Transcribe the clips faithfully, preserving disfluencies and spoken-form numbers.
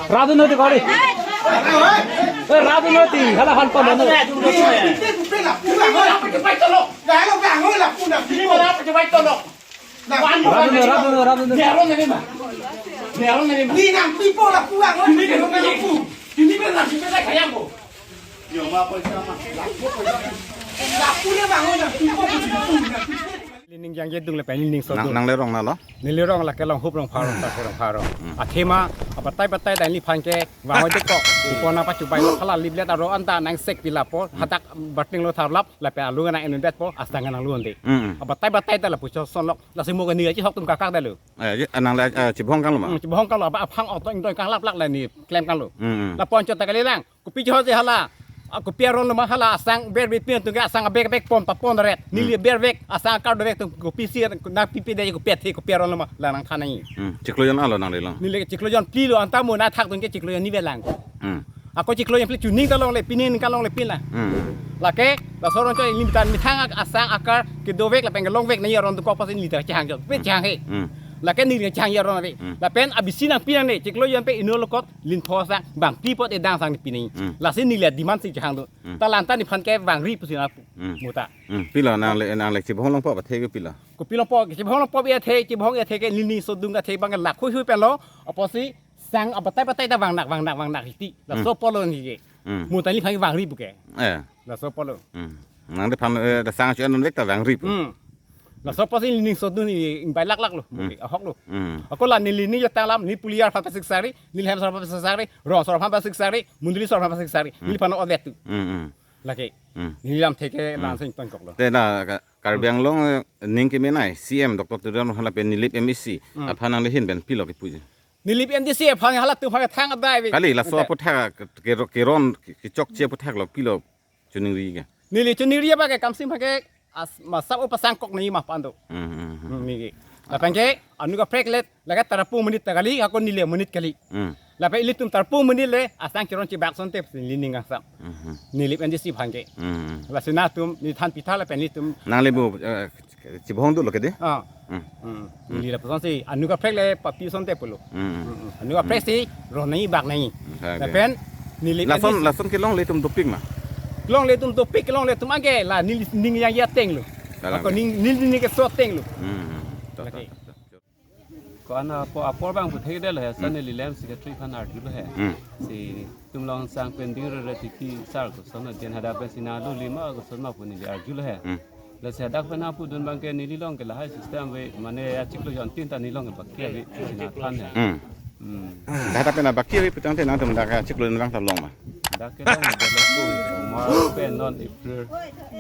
Radunoti kori. Eh, radunoti. Hala hal pon no. Radunoti, radunoti, radunoti. Lining jangje dung lapen lining so Nang, dung. Nang le rong na lo? Neli rong lake Longhup Rongphar, Rongphar, Rongphar. Hmm. Athema, abatai batai ta neliphan kevang oi dek ko. Ipo nangpachubai lo hala lip let aro anta nang sek pi lapo, Hmm. hadak bating lo tharlap, lapen alu nang enun bet po, asang nang lu ande. Hmm. Abatai batai ta lapu cho son lok, lasi mo kani achi hok atum kakak dalo. Eh, ji, anang le, eh, chibhong kang lo ma? Hmm, chibhong kang lo, aba aphang oto ingdoi kang lap lak la ne klem kang lo. Hmm, hmm. Lapu anchot ta kalilang. Kopi chot si hala. Ah, kopi aron lo ma hala asang ber bit pin tung ke asang abek abek pon papon ret. Neli Hmm. ber bek asang akar do bek tung kopi si nangpipe dei kopi athe kopi aron lo ma la nangthan nangji. Hmm. Chiklo jon alo nang le lo. Neli chiklo jon phli lo anta mo na thak tung ke chiklo jon ni velang. Hmm. Ako chiklo jon phli chuning ta longle pini ningkan longle pin la. Hmm. Lake laso aron chot lim tan methang ak-, asang akar kedo vek lapen kelong vek nangji aron tung ko pasi neli ta chang jo. Pe Hmm. chang he. Hmm. Lake neli chang ji aron ave. Hmm. Lapen abisi nangpi nangne chiklo jon pe inut lo kot lin pho asang bang pi pot edang asang pi nangji. Hmm. Lasi neli demand si chang do. Hmm. Ta la anta neliphan kevangri pusi na pu. Hmm. Muta. Hmm. Pilo nang le, nang le chibhong longpo ba the ke pilo? Kopi longpo, chibhong longpo bi athe, chibhong athe ke neli so dung athe bang lak hui hui pen lo. Apotsi sang abatai batai ta vangnak, vangnak, vangnak hiti. Laso Hmm. apotlo nangji ke. Hmm. Muta neliphan kevangri pu ke. Eh. Laso apotlo. Hmm. Nang de phan, eh, da sang chu non vek ta vangri pu. Hmm. Laso apotsi neli ning so dung neli ingbai lak lak lo. Hmm. Ahok lo. Hmm. Ako la neli ni jatang lam, neli puliyar phan pasik sari, neli hem sar phan pasik sari, rong sar phan pasik sari, munduli sar phan pasik sari, Hmm. neliphan odet tu. Hmm, hmm. Lake. Hmm. Neli lam theke Hmm. langsung tongkok lo. Te na ka-, Karbi Anglong, eh, ning kemenei, C M Doctor Tuliram Ronghang lapen Nilip M D C, Hmm. aphan nang le hin pen pilo kepuji. Nilip M D C aphan hala tu aphan thang adai ve. Kali, laso Ante. aphuthak ke, ke, keron, ke, kechokche aphuthak lo pilo choningri ke. Neli choningri apa ke kamsi aphan ke as masap o pasang kok nangji ma pando. Hmm, hmm, hmm. Hmm, neli. Lapen ke anu kaprek le lake tarpu monit ta kali, ako neli monit kali. Hmm. Lapen ilitum tarpu monit le asang keron chibak sonte neli ning asam. Hmm, hmm. Nilip M D C aphan ke. Hmm, hmm. Lasi nangtum neli than pitha lapen ilitum Nang le bu, eh, chibhong do lo ke de? Ah. Hmm. Hmm. Neli lapuson si anu kaprek le papi sonte pulo. Hmm, hmm. Hmm, hmm. Anu kaprek si ron nangji bak nangji. Hmm, okay. Lapen neli Lason, M D C lason kelongle atum dopik ma? Longle atum dopik, longle atum anke la neli ning jangje ateng lo. Kalang Ako ke. ning, neli ning keso ateng lo. Hmm, hmm. To, to, Okay. to, to. Ko-an apor, apor bang puthe det lo he, Hmm. Sani Lilem secretary aphan arjulo he. Hmm. Si tum long sang pending rere titi sar koson aden hadak pen si nanglo lima koson ma pu neli arjulo he. Hmm. Lasi hadak pen nangpudun abang ke neli long ke lahai system ave, mane achiklo jontin ta neli long ke baki ave, si nangthan he. Hmm. Hmm. Dah tapi na baki ave putangte nangtum dak achiklo jon abang ta long ma? Dak ke long ke lo pu, March pen non April.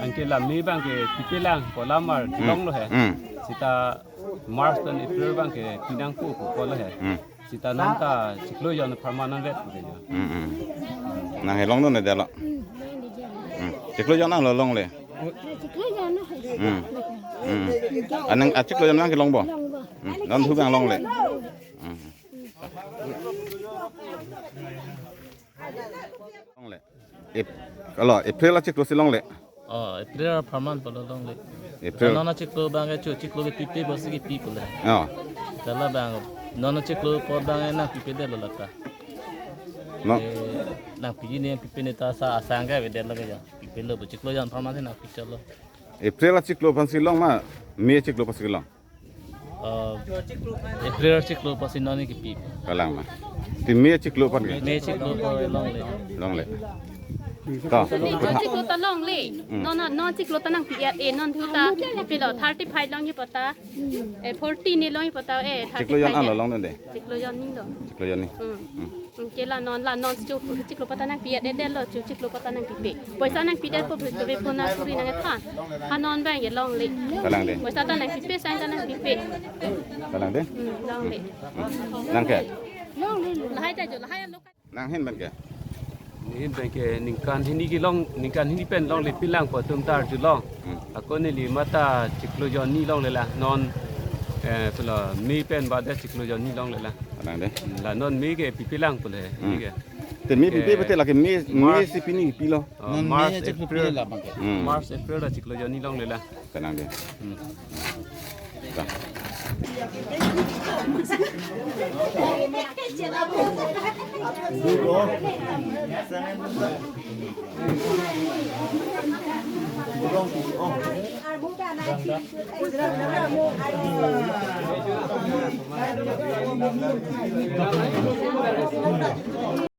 Anke la May abang ke pipelang, kolamar Hmm. long lo he. Hmm. Sita March pen April abang ke pinang pu pu ko lo he. Hmm. Sita non ta chiklo jon apharman vet pu ke jo. Hmm, hmm. Nang he longdun det lo. Hmm. Chiklo jon nang lo longle. Chiklo jon na. Hmm. Hmm. Anang achiklo jon nang ke longpo. Longpo. Hmm. Non thu abang longle. Hmm. Longle. Ep-, alo, April achiklo si longle. Oh, April apharman pulo longle. April. Non achiklo abang ke chu, chiklo ke pipe pusi kepi pulo. Oh. Hala abang, non achiklo apot abang nangpipe det lo lata. No. Eh, nangpiji ne pipe ne ta sa asang ke ave det lo ke ja. Pipe lo bu chiklo jon apharman si nangpi chot lo. April achiklo aphan si long ma, May achiklo aphan si long. Uh, April achiklo apotsi non kepi. Kalang ma. Ti May achiklo aphan ke? May achiklo apot longle. Longle. To. Non chiklo ta longle. Hmm. Non, non, non chiklo ta nangpi-et, eh, non thu ta pilo thirty-five longji pu ta. Eh, forty ne longji pu ta, eh, Chiklo jon thirty-five alo ne. Longdun de. Chiklo jon ni lo. Chiklo jon ni. Hmm. Hmm. Hmm, ke la non, la non chu chiklo pu ta nangpi-et det lo, chu chiklo pu ta nangpipe. Poisa nangpi detpo bhut bhut phone nangkuri nangthan. Ha non abang ke longle. Kalang de. Poisa ta nangpipe, sang ta nangpipe. Kalang de. Hmm, longle. Hmm. Nang ke? Lahai ta jo, lahai lo. Nang hin abang ke? Neli hin abang ke ningkan hini kelong, ningkan hini pen longle pilang pu atum ta arjulong. Hmm. Ako neli mata chiklo jon ni longle la non, eh, pulo May pen badet chiklo jon ni longle la. Kalang de. La non May ke pipelang pulo he, Hmm. May ke. Te May Ke pipe pute lake May, May March. Si pini pilo. Oh, Non March, May chiklo April. Pini la abang ke. Hmm. March, April ta chiklo jon ni longle la. Kalang de. Hmm. Ta.